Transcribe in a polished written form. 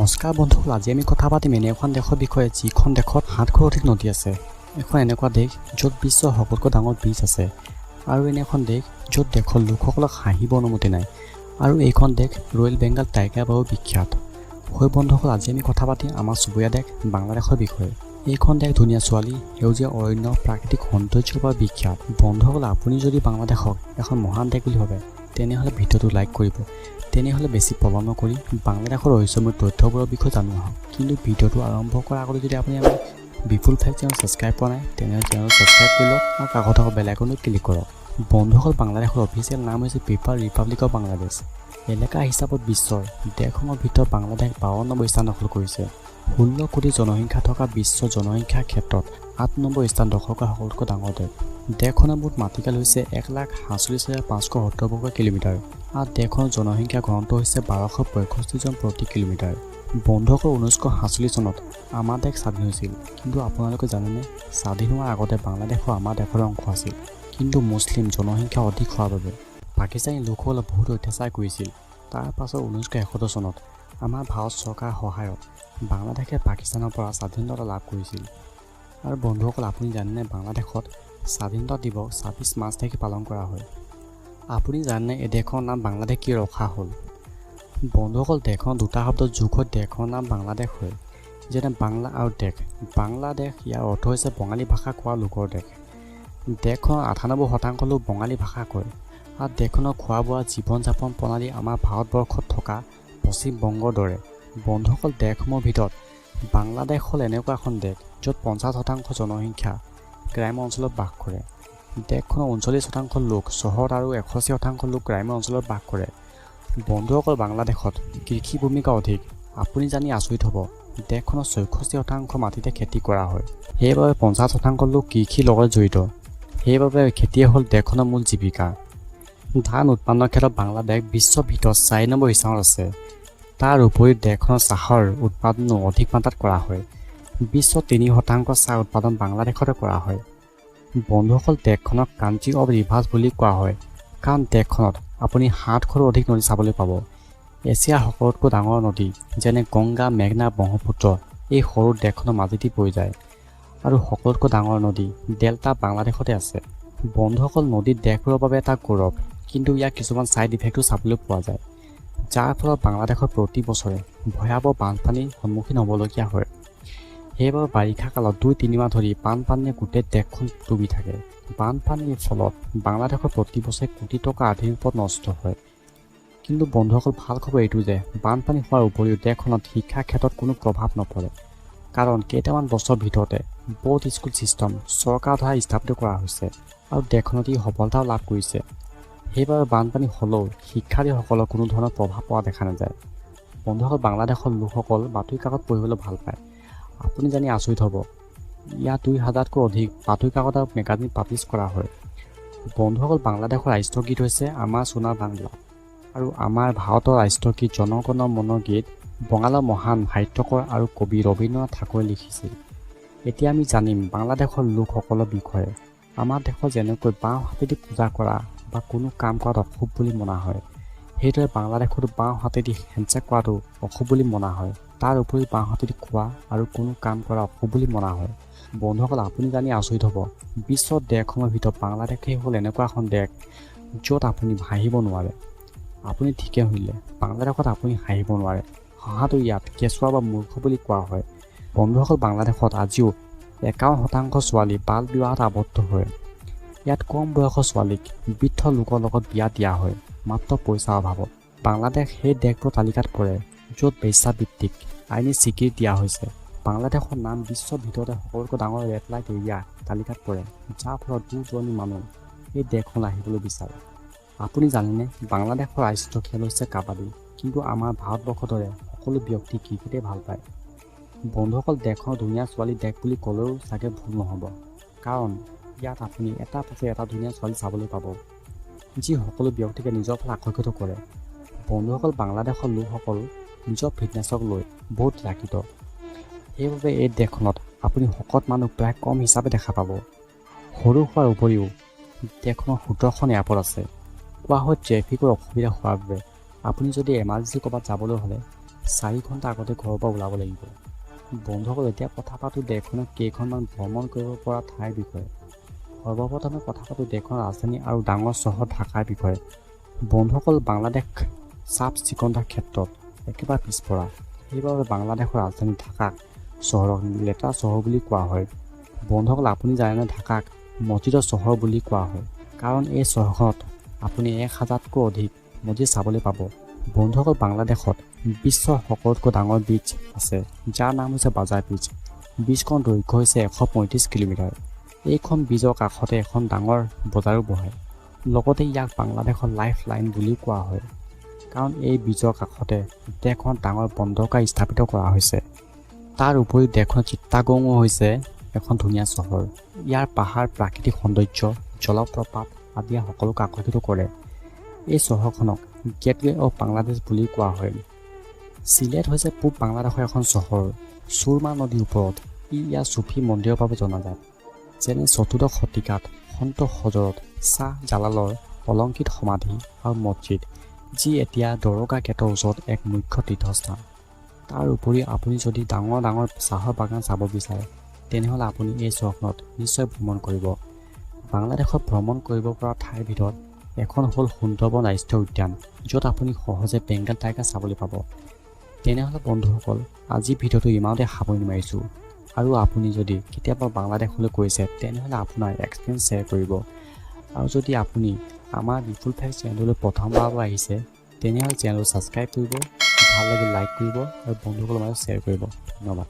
নমস্কাৰ বন্ধুসকল, আজি আমি কথা পাতিম এনে এখন দেশৰ বিষয়ে, যিখন দেশত 700ৰো অধিক নদী আছে। এখন এনেকুৱা দেশ য'ত বিশ্বৰ সকলোতকৈ ডাঙৰ ব্ৰিজ আছে আৰু এনে এখন দেশ য'ত দেশৰ লোকসকলক হাঁহিব অনুমতি নাই আৰু এইখন দেশ ৰয়েল বেংগাল টাইগাৰ বাবেও বিখ্যাত হয়। বন্ধুসকল, আজি আমি কথা পাতিম আমাৰ চুবুৰীয়া দেশ বাংলাদেশৰ বিষয়ে। এইখন দেশ ধুনীয়া ছোৱালী, সেউজীয়া অৰণ্য, প্ৰাকৃতিক সৌন্দৰ্যৰ বাবে বিখ্যাত। বন্ধুসকল, আপুনি যদি বাংলাদেশক এখন মহান দেশ বুলি ভাবে, তেনেহ'লে ভিডিঅ'টো লাইক কৰিব। তেনেহ'লে বেছি পলম নকৰি বাংলাদেশৰ ৰহস্যময় তথ্যবোৰৰ বিষয়ে জানো আহক। কিন্তু ভিডিঅ'টো আৰম্ভ কৰাৰ আগতে যদি আপুনি আমাৰ বিপুল ফাইভ চেনেল ছাবস্ক্ৰাইব কৰা নাই, তেনেহ'লে চেনেল ছাবস্ক্ৰাইব কৰি লওক আৰু কাষত থকা বেল আইকনটো ক্লিক কৰক। বন্ধুসকল, বাংলাদেশৰ অফিচিয়েল নাম হৈছে পিপল ৰিপাব্লিক অফ বাংলাদেশ। এলেকা হিচাপত বিশ্বৰ দেশসমূহৰ ভিতৰত বাংলাদেশ 52 নম্বৰ স্থান দখল কৰিছে। 16 কোটি জনসংখ্যা থকা বিশ্বৰ জনসংখ্যাৰ ক্ষেত্ৰত 8 নম্বৰ স্থান দখল কৰা সকলোতকৈ ডাঙৰ দেশ। দেশখনৰ মুঠ মাটিকালি হৈছে 1,47,570 বৰ্গ কিলোমিটাৰ আৰু দেশখনৰ জনসংখ্যা ঘনত্ব হৈছে 1265 জন প্ৰতি কিলোমিটাৰ। বন্ধুসকল, 1947 চনত আমাৰ দেশ স্বাধীন হৈছিল। কিন্তু আপোনালোকে জানেনে, স্বাধীন হোৱাৰ আগতে বাংলাদেশো আমাৰ দেশৰ অংশ আছিল। কিন্তু মুছলিম জনসংখ্যা অধিক হোৱাৰ বাবে পাকিস্তানী লোকসকলে বহুত অত্যাচাৰ কৰিছিল। তাৰ পাছত 1971 চনত আমাৰ ভাৰত চৰকাৰৰ সহায়ত বাংলাদেশে পাকিস্তানৰ পৰা স্বাধীনতা লাভ কৰিছিল। আৰু বন্ধুসকল, আপুনি জানেনে বাংলাদেশত স্বাধীনতা দিৱস 26 মাৰ্চ তাৰিখে পালন কৰা হয়? আপুনি জানেনে এই দেশখনৰ নাম বাংলাদেশ কিয় ৰখা হ'ল? বন্ধুসকল, দেশখনৰ দুটা শব্দ যোগ হৈ দেশখনৰ নাম বাংলাদেশ হয়, যেনে বাংলা আৰু দেশ। বাংলাদেশ, ইয়াৰ অৰ্থ হৈছে বঙালী ভাষা কোৱা লোকৰ দেশ। দেশখনৰ 98% লোক বঙালী ভাষা কয় আৰু দেশখনৰ খোৱা বোৱা, জীৱন যাপন প্ৰণালী আমাৰ ভাৰতবৰ্ষত থকা পশ্চিমবংগৰ দৰে। বন্ধুসকল, দেশসমূহৰ ভিতৰত বাংলাদেশ হ'ল এনেকুৱা এখন দেশ য'ত 50% জনসংখ্যা গ্ৰাম্য অঞ্চলত বাস কৰে। দেশখনৰ 39% লোক চহৰত আৰু 81% লোক গ্ৰাম্য অঞ্চলত বাস কৰে। বন্ধুসকল, বাংলাদেশত কৃষি ভূমিকা অধিক। আপুনি জানি আচৰিত হ'ব, দেশখনৰ 66% মাটিতে খেতি কৰা হয়। সেইবাবে 50% লোক কৃষিৰ লগত জড়িত। সেইবাবে খেতিয়ে হ'ল দেশখনৰ মূল জীৱিকা। ধান উৎপাদনৰ ক্ষেত্ৰত বাংলাদেশ বিশ্বৰ ভিতৰত 4 নম্বৰ স্থানত আছে। তাৰ উপৰি দেশখনৰ চাহৰ উৎপাদনো অধিক মাত্ৰাত কৰা হয়। বিশ্বৰ 3% চাহ উৎপাদন বাংলাদেশতে কৰা হয়। বন্ধুসকল, দেশখনক কাণ্ট্ৰি অফ ৰিভাৰ্ছ বুলি কোৱা হয়, কাৰণ দেশখনত আপুনি 700ৰো অধিক নদী চাবলৈ পাব। এছিয়াৰ সকলোতকৈ ডাঙৰ নদী, যেনে গংগা, মেঘনা, ব্ৰহ্মপুত্ৰ, এই সৰু দেশখনৰ মাজেদি বৈ যায় আৰু সকলোতকৈ ডাঙৰ নদী ডেল্টা বাংলাদেশতে আছে। বন্ধুসকল, নদী দেশবোৰৰ বাবে এটা গৌৰৱ, কিন্তু ইয়াৰ কিছুমান ছাইড ইফেক্টো চাবলৈ পোৱা যায়, যাৰ ফলত বাংলাদেশত প্ৰতি বছৰে ভয়াৱহ বানপানীৰ সন্মুখীন হ'বলগীয়া হয়। সেইবাবে বাৰিষা কালত 2-3 মাহ ধৰি বানপানীয়ে গোটেই দেশখন ডুবি থাকে। বানপানীৰ ফলত বাংলাদেশৰ প্ৰতি বছৰে কোটি টকা আৰ্থিক সম্পদ নষ্ট হয়। কিন্তু বন্ধুসকল, ভাল খবৰ এইটো যে বানপানী হোৱাৰ উপৰিও দেশখনত শিক্ষাৰ ক্ষেত্ৰত কোনো প্ৰভাৱ নপৰে, কাৰণ কেইটামান বছৰৰ ভিতৰতে ব'ৰ্ড স্কুল ছিষ্টেম চৰকাৰৰ দ্বাৰা স্থাপিত কৰা হৈছে আৰু দেশখনত ই সফলতাও লাভ কৰিছে। সেইবাবে বানপানী হ'লেও শিক্ষাৰ্থীসকলৰ কোনো ধৰণৰ প্ৰভাৱ পৰা দেখা নাযায়। বন্ধুসকল, বাংলাদেশৰ লোকসকল বাতৰি কাকত পঢ়িবলৈ ভাল পায়। আপুনি জানি আচৰিত হ'ব, ইয়াত 2000তকৈ অধিক বাতৰি কাকত আৰু মেগাজিন পাব্লিছ কৰা হয়। বন্ধুসকল, বাংলাদেশৰ ৰাষ্ট্ৰীয় গীত হৈছে আমাৰ সোণাৰ বাংলা আৰু আমাৰ ভাৰতৰ ৰাষ্ট্ৰীয় গীত জনগণ মন গীত বঙালৰ মহান সাহিত্যকৰ আৰু কবি ৰবীন্দ্ৰনাথ ঠাকুৰে লিখিছিল। এতিয়া আমি জানিম বাংলাদেশৰ লোকসকলৰ বিষয়ে। আমাৰ দেশত যেনেকৈ বাওঁ হাতেদি পূজা কৰা বা কোনো কাম কৰাত অশুভ বুলি মনা হয়, সেইদৰে বাংলাদেশতো বাওঁ হাতেদি হেণ্ডছেক কৰাটো অশুভ বুলি মনা হয়। তাৰ উপৰি বাওঁ হাতেদি খোৱা আৰু কোনো কাম কৰা অশুভ বুলি মনা হয়। বন্ধুসকল, আপুনি জানি আচৰিত হ'ব, বিশ্বৰ দেশসমূহৰ ভিতৰত বাংলাদেশেই হ'ল এনেকুৱা এখন দেশ য'ত আপুনি হাঁহিব নোৱাৰে। আপুনি ঠিকে শুনিলে, বাংলাদেশত আপুনি হাঁহিব নোৱাৰে। হাঁহাটো ইয়াত কেঁচুৱা বা মূৰ্খ বুলি কোৱা হয়। বন্ধুসকল, বাংলাদেশত আজিও 51% ছোৱালী বাল বিবাহত আবদ্ধ হয়। ইয়াত কম বয়সৰ ছোৱালীক বৃদ্ধ লোকৰ লগত বিয়া দিয়া হয় মাত্ৰ পইচাৰ অভাৱত। বাংলাদেশ সেই দেশবোৰৰ তালিকাত পৰে য'ত বেশ্যাবৃত্তিক আইনী স্বীকৃতি দিয়া হৈছে। বাংলাদেশৰ নাম বিশ্বৰ ভিতৰতে সকলোতকৈ ডাঙৰ ৰেড লাইট এৰিয়া তালিকাত পৰে, যাৰ ফলত দূৰ দূৰণিৰ মানুহ এই দেশখনলৈ আহিবলৈ বিচাৰে। আপুনি জানেনে বাংলাদেশৰ ৰাষ্ট্ৰীয় খেল হৈছে কাবাডী, কিন্তু আমাৰ ভাৰতবৰ্ষৰ দৰে সকলো ব্যক্তি ক্ৰিকেটেই ভাল পায়। বন্ধুসকল, দেশখনৰ ধুনীয়া ছোৱালী দেশ বুলি ক'লেও চাগে ভুল নহ'ব, কাৰণ ইয়াত আপুনি এটা পাছত এটা ধুনীয়া ছোৱালী চাবলৈ পাব, যি সকলো ব্যক্তিকে নিজৰ ফালে আকৰ্ষিত কৰে। বন্ধুসকল, বাংলাদেশৰ লোকসকল নিজৰ ফিটনেছক লৈ বহুত ৰাখিত। সেইবাবে এই দেশখনত আপুনি শকত মানুহ প্ৰায় কম হিচাপে দেখা পাব। সৰু হোৱাৰ উপৰিও দেশখনৰ 17খন এয়াৰপৰ্ট আছে। কোৱা হয়, ট্ৰেফিকৰ অসুবিধা হোৱাৰ বাবে আপুনি যদি এমাৰ্জেঞ্চি ক'ৰবাত যাবলৈ হ'লে 4 ঘণ্টা আগতে ঘৰৰ পৰা ওলাব লাগিব। বন্ধুসকল, এতিয়া কথা পাতোঁ দেশখনৰ কেইখনমান ভ্ৰমণ কৰিব পৰা ঠাইৰ বিষয়ে। সৰ্বপ্ৰথমে কথা পাতোঁ দেশখনৰ ৰাজধানী আৰু ডাঙৰ চহৰ ঢাকাৰ বিষয়ে। বন্ধুসকল, বাংলাদেশ চাফ চিকুণতাৰ ক্ষেত্ৰত একেবাৰে পিছপৰা। সেইবাবে বাংলাদেশৰ ৰাজধানী ঢাকাক চহৰক লেতেৰা চহৰ বুলি কোৱা হয়। বন্ধুসকল, আপুনি জানেনে ঢাকাক মছজিদৰ চহৰ বুলি কোৱা হয়? কাৰণ এই চহৰখনত আপুনি 1000তকৈ অধিক মছজিদ চাবলৈ পাব। বন্ধুসকল, বাংলাদেশত বিশ্বৰ সকলোতকৈ ডাঙৰ ব্ৰিজ আছে, যাৰ নাম হৈছে বাজাৰ ব্ৰিজ। ব্ৰিজখন দৈৰ্ঘ্য হৈছে 135 কিলোমিটাৰ। এইখন ব্ৰিজৰ কাষতে এখন ডাঙৰ বজাৰো বহে। লগতে ইয়াক বাংলাদেশৰ লাইফ লাইন বুলিও কোৱা হয়, কাৰণ এই ব্ৰিজৰ কাষতে দেশখনত ডাঙৰ বন্দৰগাহ স্থাপিত কৰা হৈছে। তাৰ উপৰিও দেশখনৰ চিত্তাগঙো হৈছে এখন ধুনীয়া চহৰ। ইয়াৰ পাহাৰ, প্ৰাকৃতিক সৌন্দৰ্য, জলপ্ৰপাত আদিয়ে সকলোকে আকৰ্ষিত কৰে। এই চহৰখনক গেটৱে অফ বাংলাদেশ বুলিও কোৱা হয়। চিলেট হৈছে পূব বাংলাদেশৰ এখন চহৰ। সুৰমা নদীৰ ওপৰত ই ইয়াৰ চুফী মন্দিৰৰ বাবে জনাজাত, যেনে চতুৰ্দশ শতিকাত সন্ত হজৰত শ্বাহ জালালৰ অলংকৃত সমাধি আৰু মছজিদ, যি এতিয়া দৰগা গেটৰ ওচৰত এক মুখ্য তীৰ্থস্থান। তাৰ উপৰি আপুনি যদি ডাঙৰ ডাঙৰ চাহৰ বাগান চাব বিচাৰে, তেনেহ'লে আপুনি এই চহৰখনত নিশ্চয় ভ্ৰমণ কৰিব। বাংলাদেশত ভ্ৰমণ কৰিব পৰা ঠাইৰ ভিতৰত এখন হ'ল সুন্দৰবন ৰাষ্ট্ৰীয় উদ্যান, য'ত আপুনি সহজে বেংগল টাইগাৰ চাবলৈ পাব। তেনেহ'লে বন্ধুসকল, আজি ভিডিঅ'টো ইমানতে সামৰণি মাৰিছোঁ। আৰু আপুনি যদি কেতিয়াবা বাংলাদেশলৈ গৈছে, তেনেহ'লে আপোনাৰ এক্সপিৰিয়েঞ্চ শ্বেয়াৰ কৰিব। আৰু যদি আপুনি আমাৰ বিপুল ফেক্ট চেনেললৈ প্ৰথমবাৰ আহিছে, তেনেহ'লে চেনেলটো ছাবস্ক্ৰাইব কৰিব, ভাল লাগিলে লাইক কৰিব আৰু বন্ধুসকলৰ মাজত শ্বেয়াৰ কৰিব। ধন্যবাদ।